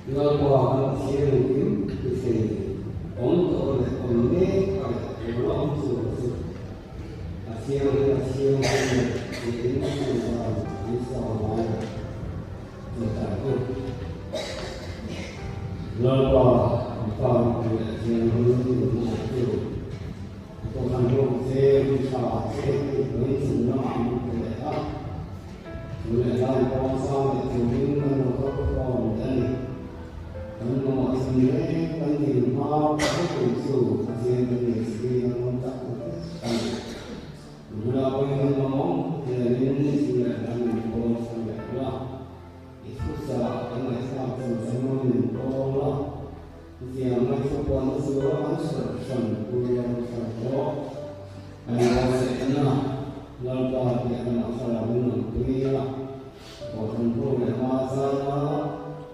Lalpa kan Pathian engkim ti thei awm tawh leh awm mek a leh lo la awm tur chu a thianghlim a thianghlim e tiin chuvang an sawi ngai lo tawngtai u. Lalpa Pa ropui leh thianghlim nunna chu Kohhran hlawk che, hun tha che tih chung lamah an pe leh a. Chu leh hlan kawng sang leh turin kan lo kal khawm leh a ni. Kan mamawh thim reng kan dil hma ropui chu Pathian kan nei si kan awm tak zet a ni. Bula pawhin kan mamawh tianin chu leh hlan min kawng sang leh la. I thuchah kan ngaihthlak chung chuan min kawng la. Chutiang mai chu puanna chu an serh hran pui lo thar tawh. Kan Ruahsehna Lalpa tih a lamah thlarau in rawn pui a, Kohhran ho leh hma zara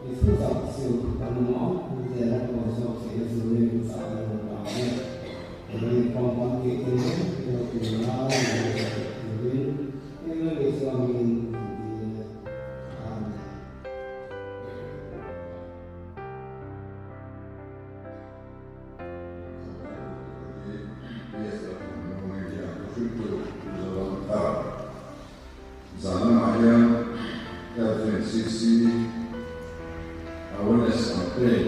i thu tak chu kan awm zela puan chhuak theihna turin chah kan rawn vang e. Rin kawng kan tih te lo tur lai lo zawh theih turin England chuangin an dil e. Amen. Zan lamah hian FNCC Awareness Campaign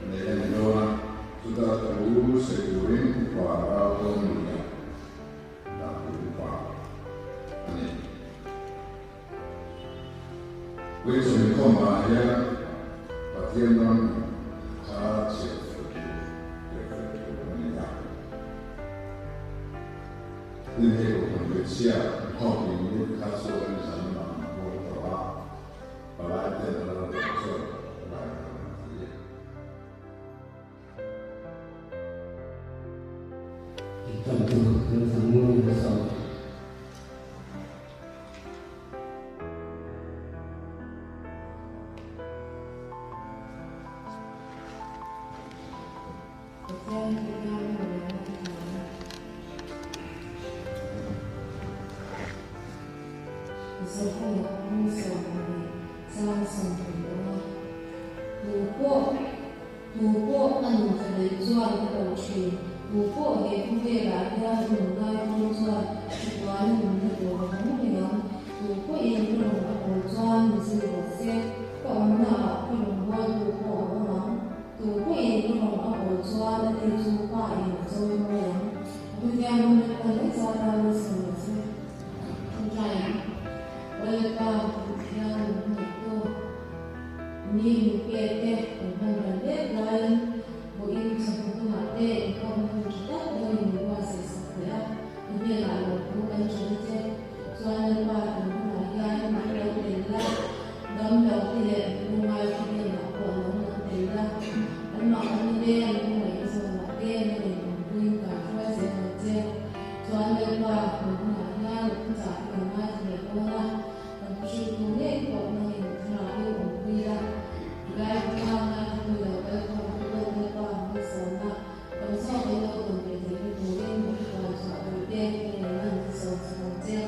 neih a ni dawn a, chuta thu sawi turin upa ral dawn nia dah tur upa a ni. Puitling inkhawmah hian Pathian ram kha chhiat fel tur leh fel tur a ni a. Tin, hei Kohhran hmeichhia inkhawmpui minute kha chu an zan lamah an puang tawh a, palai ten a ral deuh chuan palai kha an ti. Intantu kan thlanmual nasa. Pathian tihna a ni lo a thiam. Zohana hming 12 chang 25. Tu pawh tu pawh a nun thlahlel chuan a lo thin. Tu pawh he khawvelah hian a nun lai dawn chuan chatuan a nunna tur a hmu reng ang. Tu pawhin ka rawn a haw chuan mi zui rawh se, ka awmnaah ka rawn bualtu pawh a awm ang. Tu pawhin ka rawn a haw chuan a ni chu pa in a chawi mawi ang. A thutiang hun leh kal leh zat a lo sawi rawh se. Ṭawngṭai ang. Lalpa, Pathian min hmangaihtu, ni min pek te kan hman ral lek laiin vawiin chawhnu hunah te inkhawmna hun ṭha tak deuhin min buatsaih sak leh a, i hnenah lawmthu kan ṭhen a che. Chuan Lalpa, tun hunah hian nang lo tel la, dam lo te leh lungngai te hnenah pawh lo nang tel la, anmahni te an khawngaihna zawnah te nangin awmpuiin kaihruai zel ang che. Chuan Lalpa, tun hunah hian i thuchah hi kan ngaithla leh dawn a, kan thuhriltu ngei pawh nangin thlarau hi awmpui la, tilai huna ngaithlatu lo kal khawm te pawh Lalpa malsawmna tam zawk an lo dawn ve theihna turin mi thupuan chhuah tur te ka ngen an ti sawm sak ang che.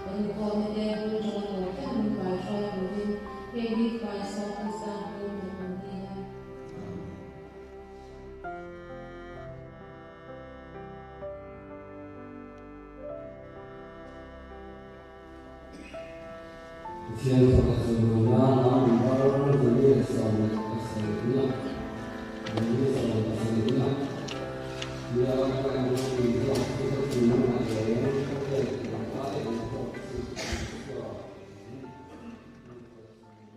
Kan inkhawmna te bul tanga tawp thleng min kaihruai turin heng hi Christ Krista hming kan awm dil a. Pathian faka chawlhna number 47 47 nia ka en ropui zawk chu ka thinlungah reng khawvel tlangval engpawh chu Isua in min kalsan dawn ta.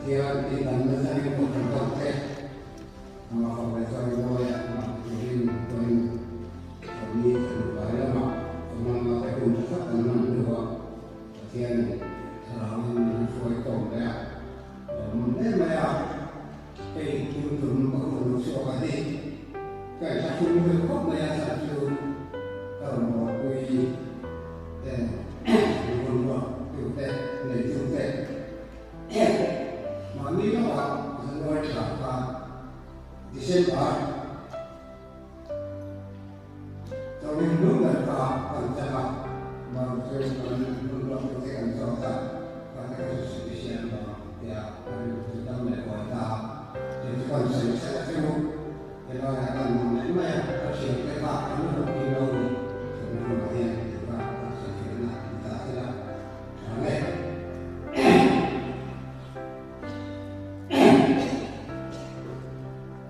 Pathian tihdanna changin kohhran ho te amah fak leh chawimawi a amah turin pawhin Chawlhni Chawhnu lamah chawhmanga te hun tha tak kan hman hnuah Pathianin thlarauin min hruai tawm leh a, lawmawm hle mai a, hei tun tum ka hun lo chhuak a hi ka inthlahrung deuh khawp mai a chhan chu ka rawn buaipui ten min rawn ruat tute nei tute mahni lamah January thla khan December Chawlhni hnung ber kha kan chang a, Maru chu kan hun ruat te kan zawt a, kan te kha chu sufficient lo ang tia a rilru chu dam leh huai ta a, chu chu kan sawi chhelh chu helaiah kan hmang leh mai a, ka thian te kha an rawn ti lo ni, chawlhni hunah hian tih kha kan sawi fiahna ni ta sela tha nge.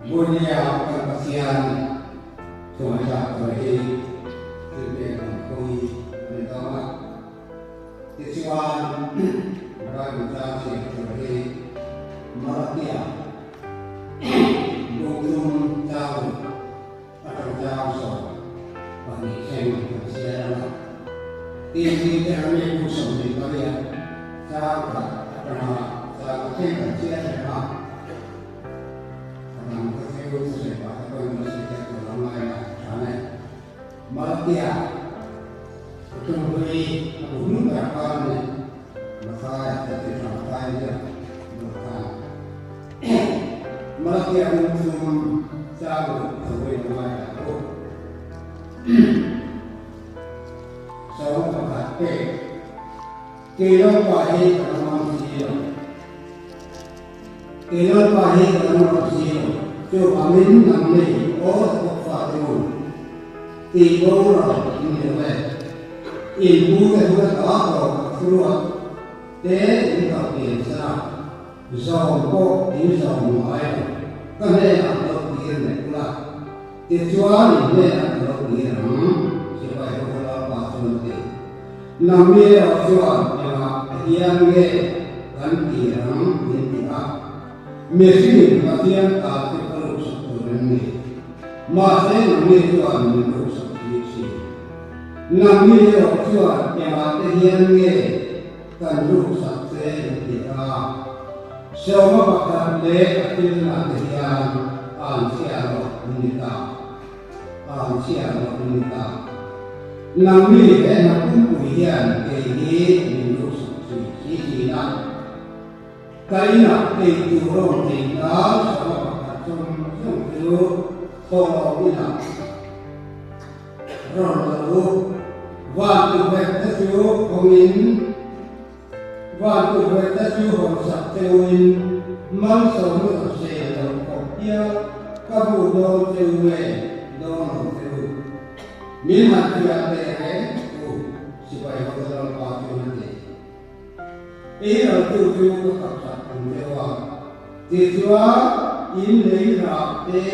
Bunia kan Pathian thuhmaitlak tur hi thil pek ang pawh hi a ni dawn a. Tichuan, Bible chang chhiar tur hi Malakia bukthum chang atang chang 12 thleng kan chhiar ang a. Tin, Deuteronomy buk 28 chang khat atanga chang thleng kan chhiar reng a. Kei Lalpa hi ka danglam si lo, chuvangin nangni aw Jakob fate u, tih boral in ni lo e. In pute hun a ta tawh ka thuruat te in kal pian san a, zawm pawh in zawm ngai lo, ka hnenah lo kir leh ula, tichuan in hnenah ka lo kir ang, sipai ho Lalpa chuan a ti. Nangni erawh chuan engah hian nge kan tir ang min ti a, mihringin Pathian ta chu a ruksak tur em ni? Mahse nangni chuan min ruksak bik si. Nangni erawh chuan engah te hian nge kan ruksak che in ti a, sawma pakhat leh a thil lah te hian an chhia loh in ni ta. An chhiar loh in ni ta. Nangni he hna pumpui hian kei hi min ruksak thin si thin a. Ka inah ei tur rawn thei nan sava pakhat zawng zawng chu thawhlawm inah rawn la u. Van tukverh te chu hawngin van tukverh te chu hawnsak cheuin malsawmna lo sel lo khawp hial ka bu dawn cheu nge dawn lo cheu. Min han fiah teh reng u, sipai ho te Lalpa chuan a ti. Ei raltu chu ka khapsak ang deuh a, tichuan in lei rah te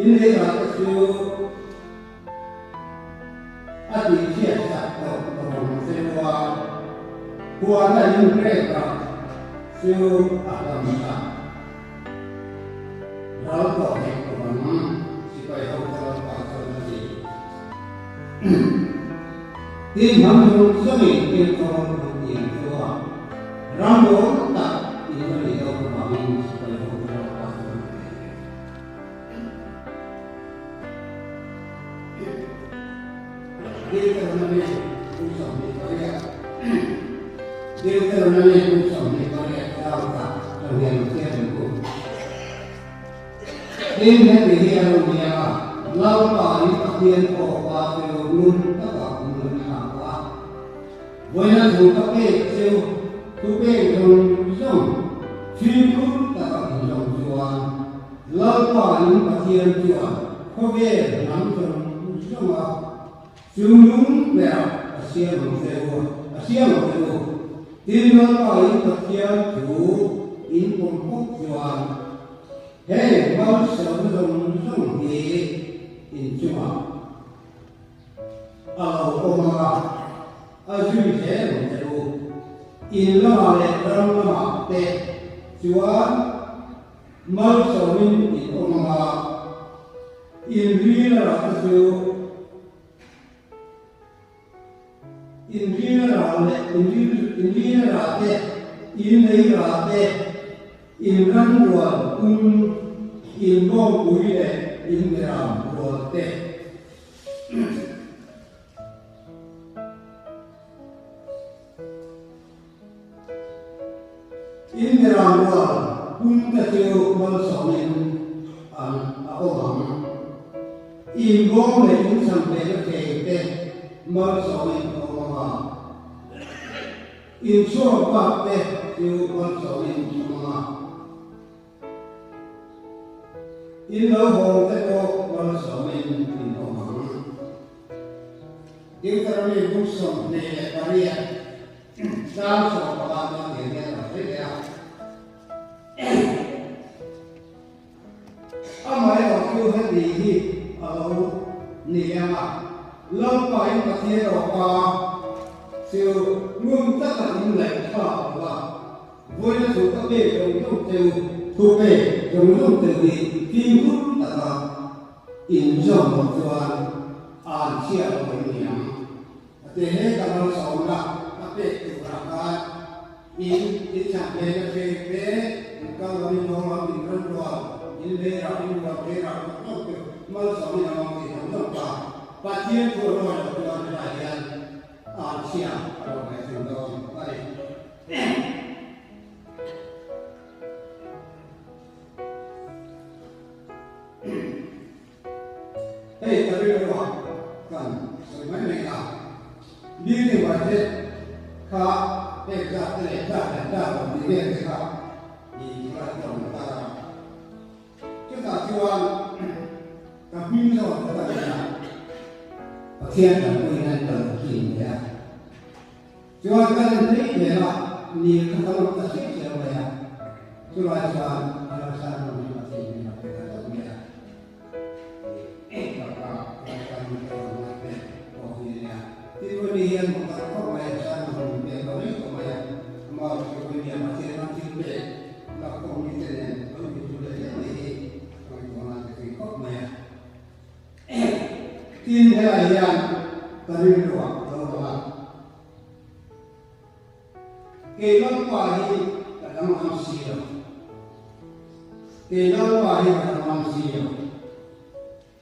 in lei rah te chu A tih chhiat sak tawh ka rawn zeu a, huana in grep ah chu a hlam sak. Ral tawh hek lo ang, sipai ho te lalpa chuan a ti. Tin hnam zawng zawngin thilthawn an ti ang chu a, ram dawn tak in va nih loh avangin sipai ho te lalpa chuan a ti. Deuteronomy kum 28 chang kha kan hian lo chhiar reng u. Tin, heti hi a lo nia a, Lalpa in Pathian awka chu ngun taka in lo thlak a, Vawiina thu ka pek cheu, thu pek zawng zawng, fimkhur taka in zawng chuan Lalpa in Pathian chuan khawvel hnam zawng zawnga chungnung berah a siam ang che u, a siam ang che u. Tin, Lalpa in Pathian thu in pawm phawt chuan heng malsawmna zawng zawng hi in chungah a lo awm ang a, a zui zel ang che u. In lamah leh ram lamah te. Chuan malsawmin in awm ang a, in ril a rah te chu in ril a rah leh in ril in ril a rah te, in lei rah te, in ram rual pum, in bawngpui leh in beram rual te. In beram rual pum te chu malsawmin an a awm ang. In bawm leh in chhan hmehna thei te malsawmin a awm ang a. In chhuak bak te chu malsawmin a awm ang a. In lo hawng te pawh malsawmin in awm ang. Deuteronomy bung 28 chang 15 chuan tiang hian a lo sawi leh a. Amaherawh chu heti hi a lo ni ang a, Lalpa in Pathian awka chu ngun taka in ngaihthlak lo va, Vawiina thu ka pek zawng zawng cheu, thu pek zawng zawng cheu hi fimkhur taka inzawm loh chuan an chhiat lo em ni ang? A ti he ka malsawmna ka pek turah khan in inchhan hmel a hreng te, in kal lam in haw lam in ram rual, in lei rah in rual thei rah zawng zawng chu malsawmin a awm tih zawng zawng kha Pathian thu a rawi loh chuan helai hian an chhiat a lo ve thung dawn a ni. Hei ka rilru ah kan sawi mai mai a, building budget kha pek zat te leh tlak leh tlak lo tih vel te kha i thalai chuan an tar a. Chutah chuan ka hming zawk ka ta nia, Pathian tanpui hian ka lo tlin ve a. Chuan ka en phei vel a, ni kha ka lawk ta chiah chiah mai a, chulai chuan Lalsan ram hi Pathian in a pe ta tawp mai a, i ka ka Lalsan ram ka rawn ngai te pawh hi a nia. Tin Vawni hian maw tak khawp mai a, San ram min pek lo reng tawh mai a, amah erawh chu Vawnia Pathian ram thil pek lak khawm mi te nen lo intu leh hle mai hi ka ngaihtuah nan ka tui khawp mai a. Tin helai hian ka rilruah ka lo lang a. Kei Lalpa hi ka danglam si lo. Kei Lalpa hi ka danglam si lo.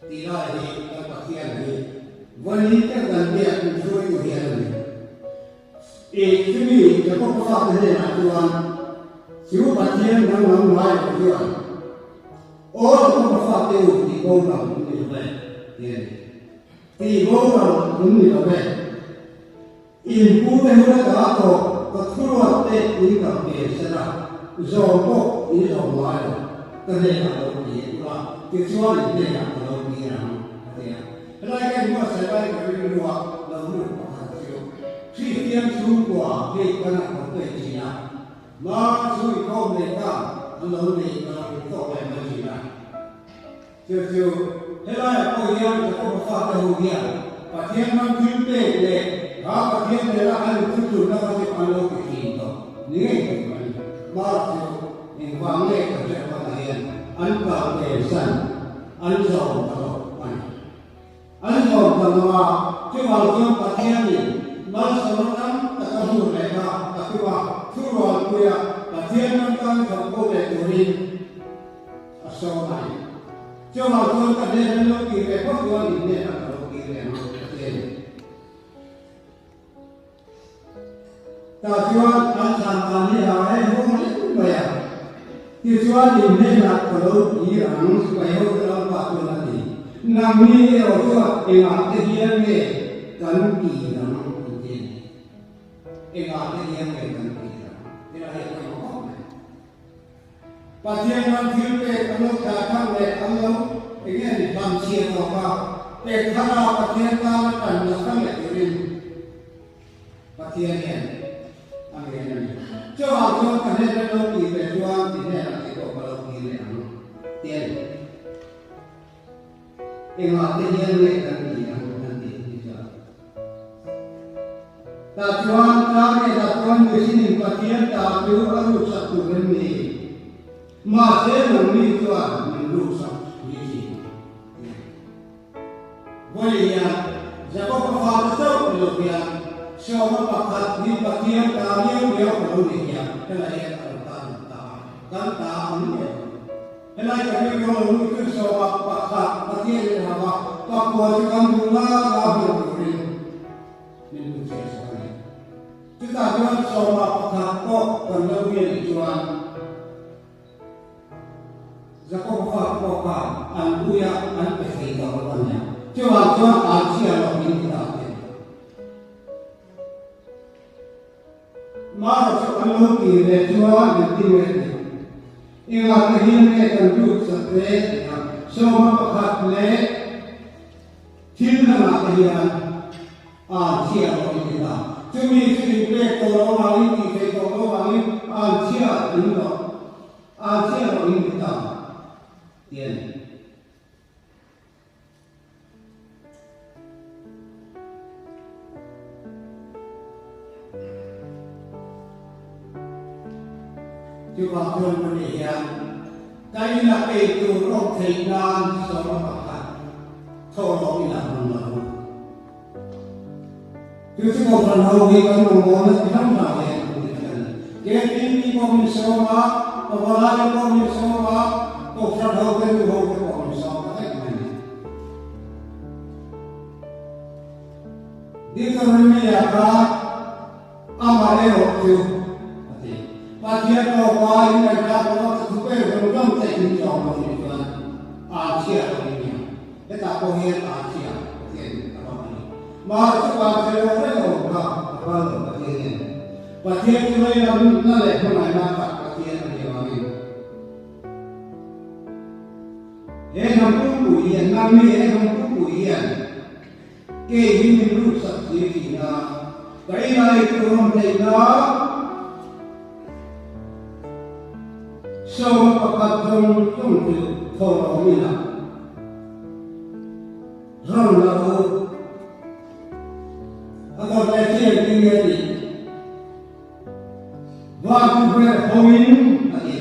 Tih lai hi kan Pathian hi vawiin te kan biak inhruaitu hian a ni. I chumi Jakob fate hnenah chuan chu Pathian danglam ngai lo chuan Aw Jakob fate u tih boral in ni lo ve ti a ni. Tih boral in ni lo ve. In pu te hun a ta tawh ka thuruat te in kal ve sen a, zawm pawh in zawm ngai lo, ka hnenah lo ti ula, tichuan in hnenah ka lo ti ang, a ti a. Helai ka inbuatsaih lai ka rilrua lo lut pakhat chu Kristian chhungkua hei kan a kawt daih thin a, ma chu inkhawm nei ta an lo nei ka lo tawk leh mai thin a. Chu chu, helaiah pawh hian Jakoba fate ho hian Pathian ram thil pek leh kha Pathian nena an inthutlunna kha chu an lo ti thin tawh ni ngei tur a ni. Mark chu engvang nge kan hriat hmanah hian an kal pensan an zawm ta lo a ni. An zawm ta lo a, chuvang chuan Pathianin malsawmna tam tak a hmuh leh kha a tum a, thurualpuia Pathian ram tan thawk ko leh turin, A sawm a ni. Chuvang chuan ka hnen an lo kir leh phawt chuan in hnenah ka lo kir leh ang a ti a ni. Tah chuan an chhan dan hi a he hawng reng mai a. Tichuan in hnenah ka lo kir ang sipai ho te lalpa chuan a ti. Nangni erawh chuan engah te hian nge kan kir ang an ti a ni. Engah te hian nge kan kir ang? Helai hi a pawimawh khawp mai. Pathian ram thil pek an lo thlah thar leh an lo eng nge ni hlam chhia tawk a, pek thar a Pathian tana tan lo thar leh turin Pathian hian a ngen a ni. Chuvang chuan ka hnen an lo tih ve chuan ti hnenah tih pawh ka lo ti leh ang ti a ni. Engah te hian nge kan ti ang an ti hi chuan. Tah chuan tlang nge tah chuan mihringin Pathian ta chu a ruksak tur em ni? Mahse nangni chuan min ruksak ni thin. Vawiin Jakob-a fate chauh ni lo hian Sawma pakhat hi Pathian ta liau liau a lo ni hian helai hian a lo tan ang ta a, kan ta a ni ngei ang. Helai ka rilru lo lut chu Sawma pakhat Pathian in hau a, pakua chu kan duh la la hman turin min hmu chhiah sak a ni. Chutah chuan Sawma pakhat pawh kan lo ui a nih chuan, Jakob fa pawh khan an ui a, an pe thei tawh lo a nia. Chuvang chuan an chhia lo in ti ta te. Mara chu an lo ti ve chuan an ti nge ti. Engah te hian nge kan lut sak te ti a. Sawma pakhat leh thil dangah te hian an chhia lo in ti ta. Chumi chu inpek tawh lo vangin tih theih tawh lo vangin an chhia in lo. A chiah lo in ti ta ti a ni. Chuvang chuan Moni hian ka ina ei tur awm theih nan sawma pakhat thawhlawm ina hmang lo. Chu chu Kohhran ho hi kan mamawhna chi hrang hrang hian an ti tlat a ni. KPP pawh min sawm a, Pawalai pawh min sawm a, Kohhran ho te nu ho te pawh min sawm ta vek mai a ni. Deuteronomy-ah khan amah erawh chu a ti. Pathian tawpa inngaihthlak lova ka thu pek zawng zawng te in zawm lo nih chuan an chhiat lo in nia. Hetah pawh hian an chhiat Pathian in a rawn a ni. Mahse chu an che lo reng a awm kha a phal lo Pathian hian. Pathian chu lei lam na leh hmangaihna tak Pathian a nih avangin he hnam pumpui hian nangni he hnam pumpui hian kei hi min ruksak si thin a, ka inah ei tur awm theih nan Sawma pakhat zawng zawng chu thaw lo ila rawn la u. A dawt leh chian ti nge tih van chu ber hawin a ti.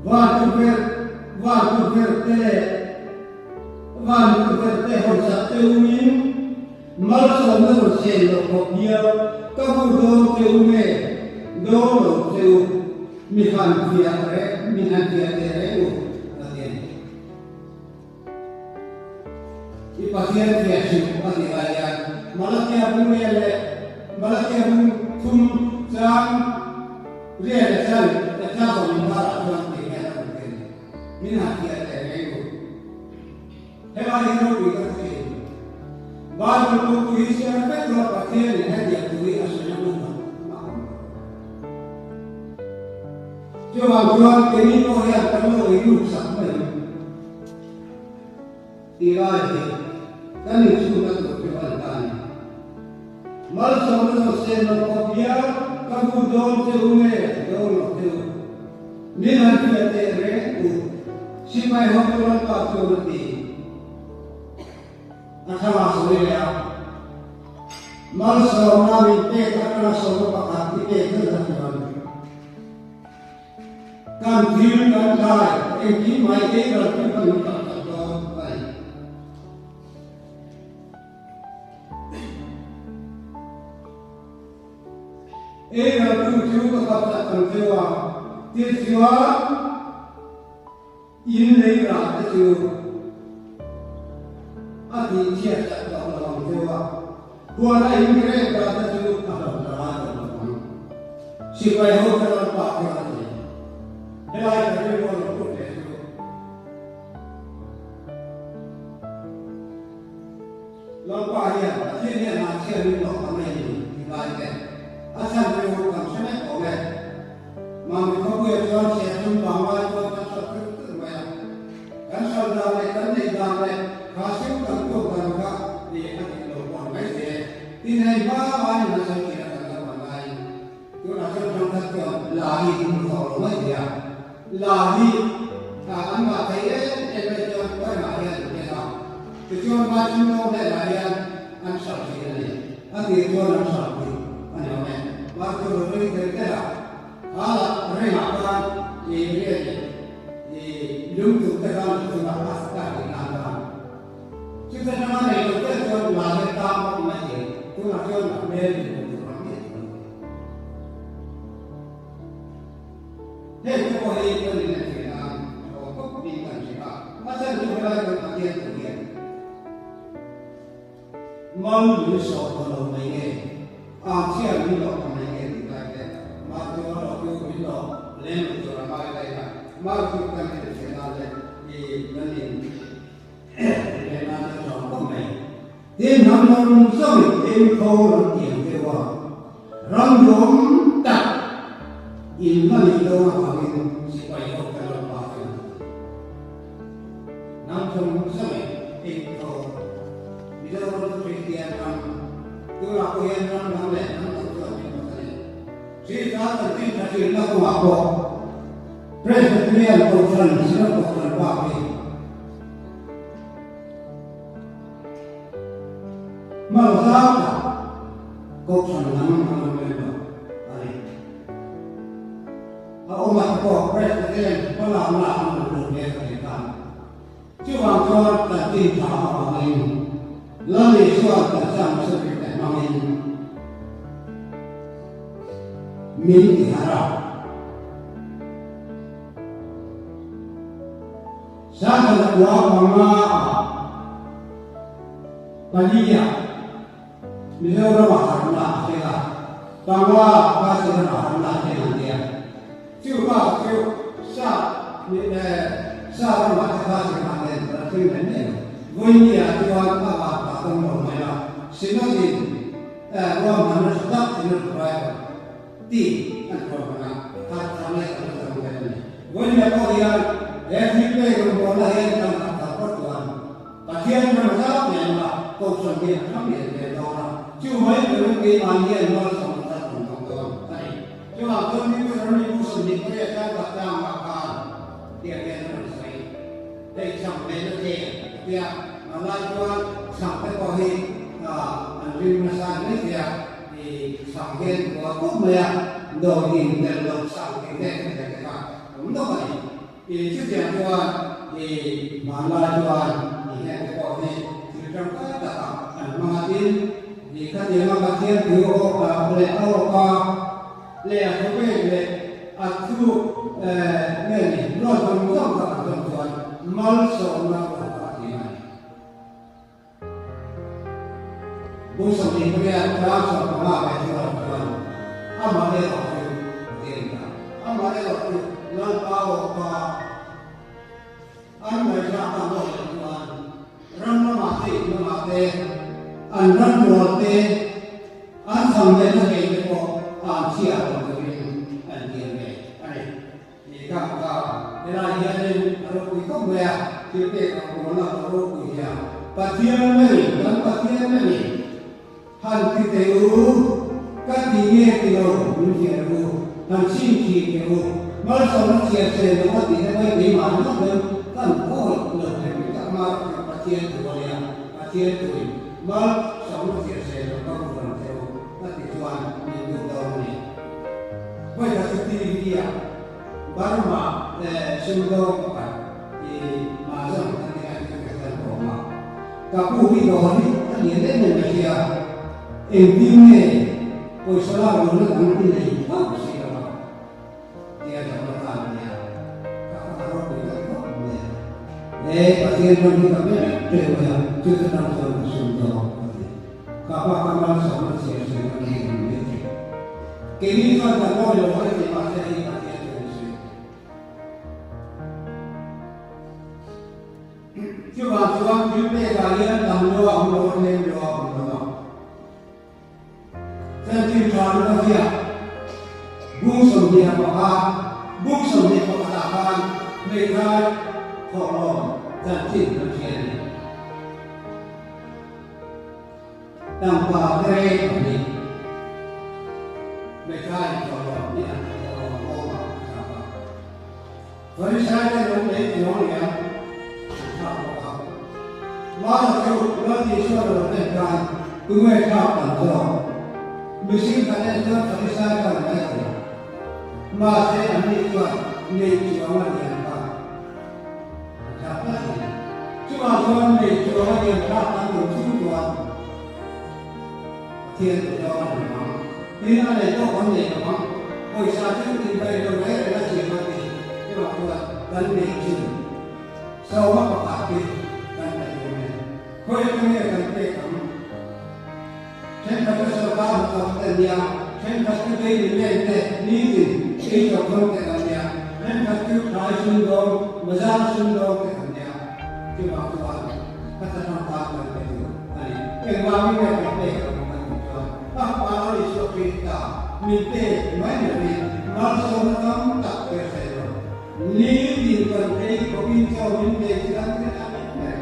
Van chu ber van chu ber te leh van chu ber te hawnsak te umin malsawmna rawn sen loh khawp hial ka bu dawn che u nge dawn lo che u mi han fiah reh mi han fiah teh reng u a ti a ni. I Pathian fiah hrim a tih lai hian Malakia bung riat leh Malakia bung thum chang riat leh chan leh thla sawm inkarah chuan tih hian a rawn ti a ni. Min han fiah teh reng u. Helai hi ropui ka ti thin. Bible pawh hi siam vek rawh Pathian in hetiang thu hi a sawi na hmun a awm lo. Chuvang chuan keini pawh hian kan lo ei lut sak mai ang tih lai hi kan inchhunna tur chu a ni ta a ni. Malsawmna zawh sen lo khawp hian ka bu dawn che u nge dawn lo che u? Min han hriat teh reng u, sipai hotu Lalpa chuan a ti. A thla sawi leh a, Malsawmna min pek atanga sawma pakhat i pek zat zat chuan kan thil kan tlai engkim mai ei ral chu kan hmu tak tak dawn a ni. Ei ral tu chu ka kap chak ang cheu a, tichuan In lei rah te chu a tih chhiat sak tawh lo ang cheu a, huan a in grep rah te chu a hlauh ta ngai tawh lo ang. Sipai ho te rawn pah chuan a ti. Helai ka rilru a lo put leh chu. Lalpa hian Pathian hian an chhiat min lo ang a ni ti lai te a chhan chu kan hre vek awm e. Mami khawpuiah chuan Serthum pangngai chuan kan hralh tluk tluk mai a. Kan hralh dan leh kan neih dan leh kha sim kan tuak dan kha ni a dik lo pawh ni mai se. Tin hei hma aiin an sawi thin a kan la hman laiin tunah chuan ṭangkhat chuan la hi kan hmu tawh lo mai thei a. La hi an mah thei em em mai chuan kawimah hian an ken a. Tichuan Vaisumlo hnelah hian an hralh thin a ni. A tir chuan an hralh thin a ni awm e. hmel inhmuh tur ang miah lo. Heng te pawh hi kan inentir nan tha awm khawp in kan hria a, a chhan chu helai kan Pathian thu hian Mal min sawh ta lo mai nge, ang chhiar min lawh ta mai nge tih lai te, mal chu a lawh chu min lawh lem lo tur a ngai lai a, mal chu kan inentir nan leh i kan in entir nan a tha awm khawp mai. Tin, hnam zawng zawngin engkho lam tiang deuh a, ram duhawm tak in la nih dawn avangin sipai ho kan lo pa fel ta. Hnam zawng zawngin engkho Mizoram chu Kristian ram, tunah pawh hian ram dang leh hnam dang chuan min hmu ta ni. Sri Sa chanchin tha hrilhna kawngah pawh Presbyterian Kohhran, Synod Kohhran bak hi, Hmalzauta Kohhran lam an awm lem lo a ni. A awm a te pawh Presbyterian hmalakna an rawn lut ve ka ti khan. Chuvang chuan chanchin tha avangin Lal Isua taksa hmasa te hmangin min ti harh a. Sangkhat kua panga ah pali ah Mizoram ah harhna a thleng a, panga ah Khasi ram ah harhna a thleng an ti a. Chu bak chu sa sa ram ah te Khasi ram ah ten a thleng mai mai lo. Vawiini ah chuan a van ta dawng lo mai a, Synod in ruahmanna tha tak Synod driver tih an ruahman a, khat thar leh kan la dang vel a ni. Vawinia pawh hian he thilpek rawngbawlna hian kan khat thar phawt chuan Pathian ram zau nen a Kohhran hian a ram lian ve dawn a, chu mai turin keimahni hian malsawmna thar kan dawng dawn a ni. Chuvang chuan Deuteronomy bu 28 chang khat tlangah khan tiang hian a rawn sawi. Hei chhang hmel a tlem a tia, hmanlai chuan chhang te pawh hi an rim nasa ni mai thei a, i chhang hian buai khawp mai a, dawi in tel lo chhang tih vel te te kha awm nawk a ni. I chutiang chuan i hmanlai chuan i heng te pawh hi thil tangkai takah an hmang a tin, i khatianga Pathian thu leh a awka leh a thu pek leh a thu nge ni ruat zawng zawng kha kan zawm chuan malsawmna pawh kha a tling a ni. Bung 28 tlang 15 leh chuan chuan amah erawh chu a ti a ni ta. Amah erawh chu Lalpa awka an ngaihthlak tak lawk leh chuan ram lamah te in lamah te an ram rual te an cham lehna thei te pawh an chhiar lo turin an tiam ve a ni. Ni kha ka helai hianin a ropui khawp mai a, thil pek ang pawlna pawh ropui hle a. Pathian meuhin, kan Pathian meuhin han ti teh u, ka ti nge ti lo min hriat u, han chim thin teh u, malsawmna chhiar se lo a tih te mai keimah ringawt dawn kan khawi lo thei mai tak mar chu Pathian thu a nia, Pathian thuin malsawmna chhiar se lo ka bu ram che u a ti chuan min duh dawn a ni. Vawikhat chu TV ah Burma leh sumdawng pakhat i mahzawng an ti lai chu ka hriat awm a, ka pu hi dawr hi a lian em em mai sia, engtin nge pawisa lak lohna dang i nei hauh si lo a tia zawhna khan a nia, ka a ropui tak khawp mai a, he Pathian ram hi ka pe vek teuh mai a, chu chu tang chuan ka sumdawng a ti. Ka pa ka malsawmna chhiar sawi ka ni ang mai thei. Keini chuan kan ngawi lo mai thei mahse hei Pathian chu an sawi thei. Chuvang chuan thil pekah hian tam lua a awm lo a, tlem lua a awm lo a. Chanchin tha luka ziak bung 21, bung 21 ah khan hmeithai thawhlawm chanchin kan hria a ni. Tangka rei pahnih Methai thawhlawm hi an thawhlawm awm a thlak a. Farisai te lung lei chuang liam an thlak bawk a. Mara chu Lal Isua lo en khan tunge thlak tam zawk? Mihring kan en chuan Farisai chuan mai thei. Mahse anni chuan nei chuang a lian kha. A thlak tlat a ni. Chuvang chuan nei chuang a lian thlak kan duh chung chuan. Pathian duh zawng a ni ang. Tin, a nei tawk kan nei lo ang. Pawisa chu indaih lo reng reng a siam a ti. Chuvang chuan kan nei chin sawma pakhat hi kan pe tur a ni. Khawi atang nge kan pek ang? Thenkhat chu sorkar hnathawk te an nia, thenkhat chu daily men te nitin ei chawp zawng te kan nia, thenkhat chu thlai sumdawng, bazar sumdawng te kan nia. Chuvang chuan ka tha tang tan kan pe tur a ni. Engvangin nge kan pek ang kan tih chuan a pa a Isua Krista min pek mai lovin malsawmna tam tak pe hre lo. Nitin kan ei khawpin chaw min nei chu kan hre a ni mai.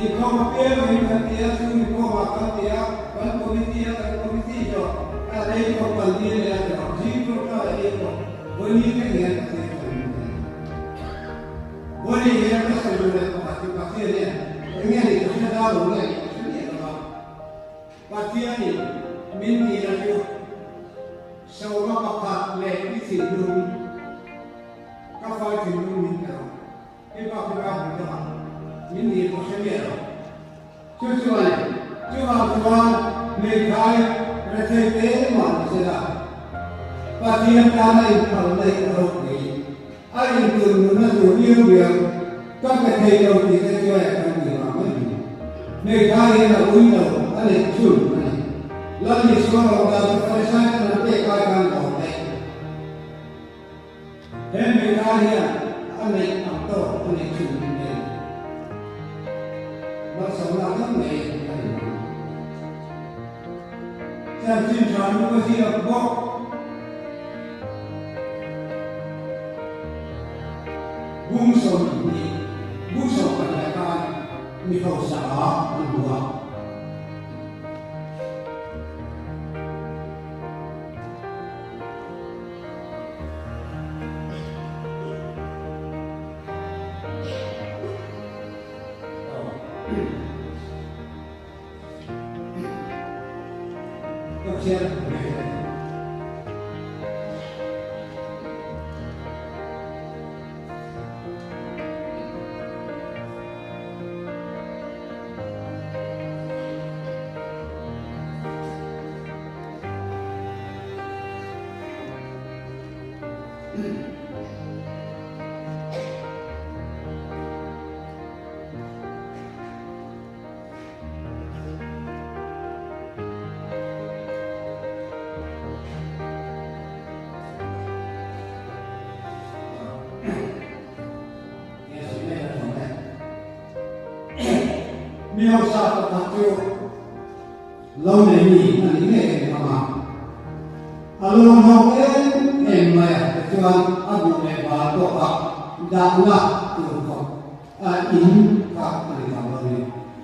Inkhawm apiangin kan ti a, chu inkhawmah kan ti a, kan committee a, kan committee zawh a ei khawp kan dil leh a tawh, zing tawngtai a ei khawp, Vawni thleng hian Pathian chuan min pe. Vawni hian ka sawi duh leh pakhat chu Pathian hian eng nge nih ka hre zau lo nge nih ka hre miah lo va, Pathianin min tihna chu sawma pakhat leh i thinlung, ka fai thinlung min pe rawh. Hei bak hi Bible dangah min dil ka hre miah lo. Chu chu a ni. Chuvang chuan hmeithai rethei te mah ni se la, Pathian tana inphal na hi a ropui. A intur nunna tur viau viau ka pe thei lo tih te chu a kan ti vang mai ni. Hmeithai hian a ui lo a neih chhun a ni. Lal Isua rawng dan chu Farisai ten an pek ai khan lawm daih. He hmeithai hian a neih ang tawk a neih chhun min nei. Malsawmna tam mai a ni ang. Chanchin tha nu ka ziak bawk. Bung 20, bung 12 khan mi hausa a an hmu a. Mi hausa pakhat chu Lo nei mi a ni ngei em ang a, a lawmhawk em em mai a, tichuan a buh leh bal pawh kha dahna tur khawp a in kha a ni tawh lo ni.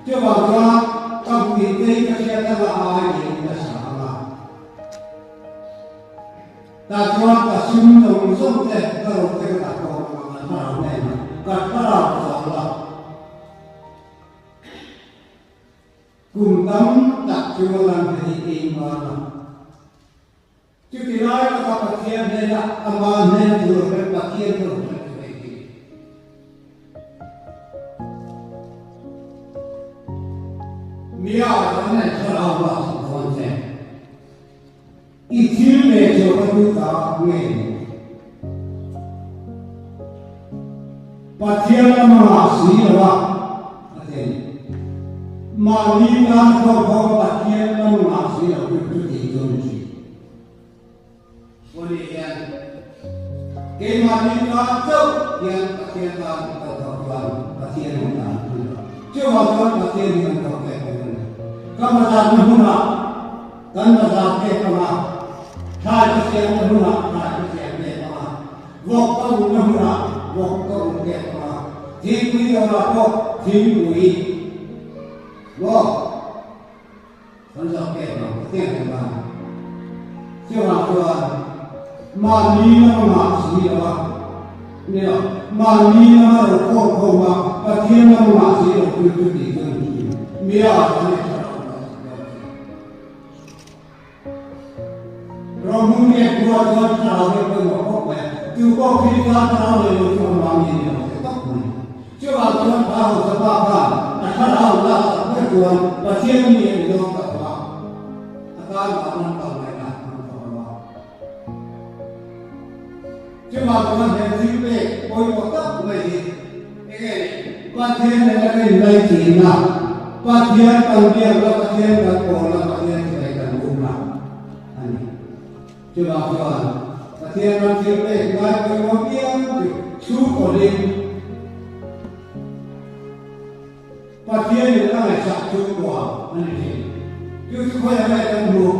Chuvang chuan ka buh in te hi ka hriat anga a ai niin ka sa ang a, tah chuan ka sum zawng zawng te ka ro te ka dah khawm ang a, ka thlarau hnenah ka thlarau chawl a. Kum tam tak chu a lan te hi keimah a. Chuti lai taka Pathian hnena ama hnen tur rem Pathian chu rawn hre thei hi. Mia chuan en thlarau la sak dawn che. I thil ve chu ka duh ta ngei ni. Pathian lama ngah si lo a, a ti a ni. Mahni tan khawkhawm Pathian lama ngah si lo chu chuti chu a ni thin. Pawh ni hian keimahni tan chauh hian Pathian tan ka thawk chuan Pathian hi tan a ni lo. Chuvang chuan Pathian hi kan thawk ve tur a ni. Ka bazarna hmunah Kan bazar pek ang a, thlai ka siamna hmunah thlai ka siam pek ang a, vawk ka umna hmunah vawk ka um pek ang a, thingpui dawrah pawh thingpui vawk kan zawh pek ang ka tiang thei ang. Chuvang chuan mahni lama ngah si lo a, ni lo, mahni lama ro khawm khawm a, Pathian lama ngah si lo chu chuti chuan mia an ni tha lo. Rohmung nge khua chuan thlarau hi a pawimawh khawp mai a, chu pawh Krista thlarau nei lo chu a mang ni ni lo se tawp mai. Chuvang chuan kha hausa pa khan a thlarau lak sak ber chuan Pathian mi a ni dawn tak a. Chuvang chuan he thilpek pawimawh tak mai hi eng nge ni? Pathian nena kan inlaichinna, Pathian kan biakna, Pathian kan pawlna, Pathian chibai kan bumna a ni. Chuvang chuan Pathian ram thilpek ngai pawimawh piang chu chhungkawlhin Pathianin a ngaihsak chhungkua a ni thin. Chu chu khawiah nge kan hmuh?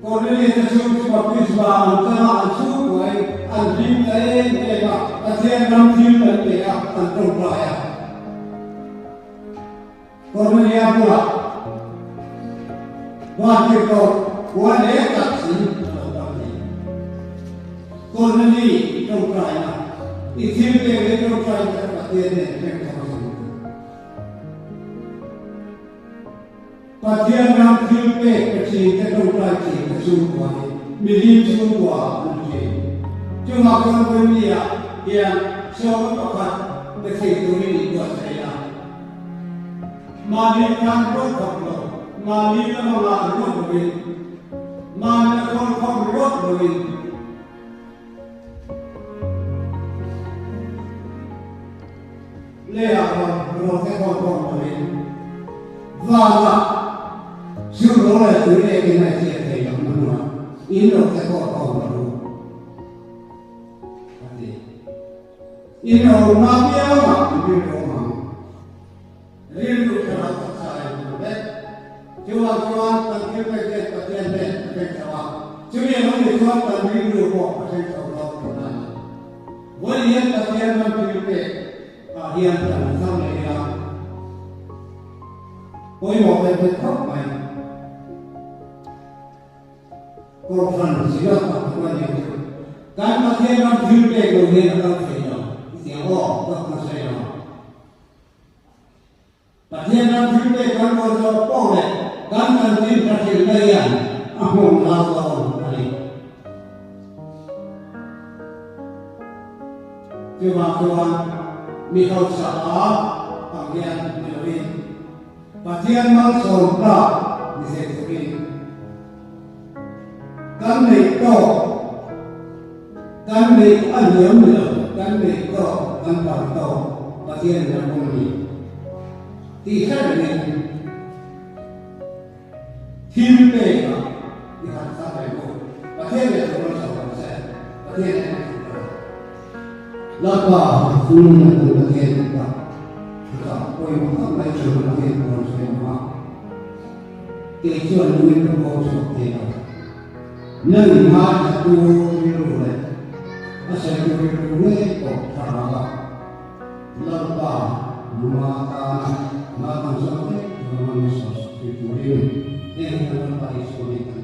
Kornelius-a chhung chu baptisma an chang a, an chhungkuain an hlim ta em em a, Pathian ram thil an pe a, an tawngtai a. Kornelia bulah vantirhkoh kua leh tak sin a lo kal thei. Korneli tawngtaina, I thil pek leh tawngtaina kha Pathian nen reng tho a sin. Pathian ram thil pek ka chin te tawngtai chin ka chhungkua hi milim chhungkua an ni thin. Chungah chuan Vawimni-ah hian sawma pakhat pe thei turin inbuatsaih a. Mahni tan ruat khawp lo, mahni lama ngah ringawt lovin, mahni la khawl khawp ringawt lovin, Leiah rawn rawte khawn khawn lovin vanah chu ro leh tui ekin a chhiat thei lo na hmunah in rawte khawn khawn lo u a ti. In ro na piangah in rilru awm ang. Rilru thlarau taksa a inhmu vek. Chuvang chuan kan thil pek hian Pathian hnen a thleng chho a, chumi a lo nih chuan kan rilru pawh a thleng chho dawn tih a ni. Vawi hian Pathian ram thil pek ah hian kan han chang leh ila pawimawh ve thei khawp mai. Kohhran zira tak chu a ni chu. Kan Pathian ram thil pek lo hian a kal thei lo i ti ang aw, dawt ka sawi lo. Pathian ram thil pek kan rual zawk pawh leh kan chanchin tha hrilhna hian a hmawng lau dawn a ni. Chuvang chuan mi hausa a ang hian ni lovin Pathian malsawm tlak ni thei turin kan neih tawk Kan neih a hniam ni lo, kan neih tawk, kan tam tawk, Pathianin a pawm ni tih hre rengin thil pekah i han thar reng u. Pathian leh thu rawn chho ang che, Pathian en a duh lo. Lalpa thunun a kan Pathian tak chutah pawimawh tak mai chu Pathian thu rawn sawi ang a, kei chuan lungin ka pawm chhuak thei lo. Nang in ngaithla tu rilru leh a sawitu rilru ngei pawh tha rang a, Lalpa numa atana mal kan zawk vek tur a man sawr sak thei turin heng hian Lalpa Isua nih kan.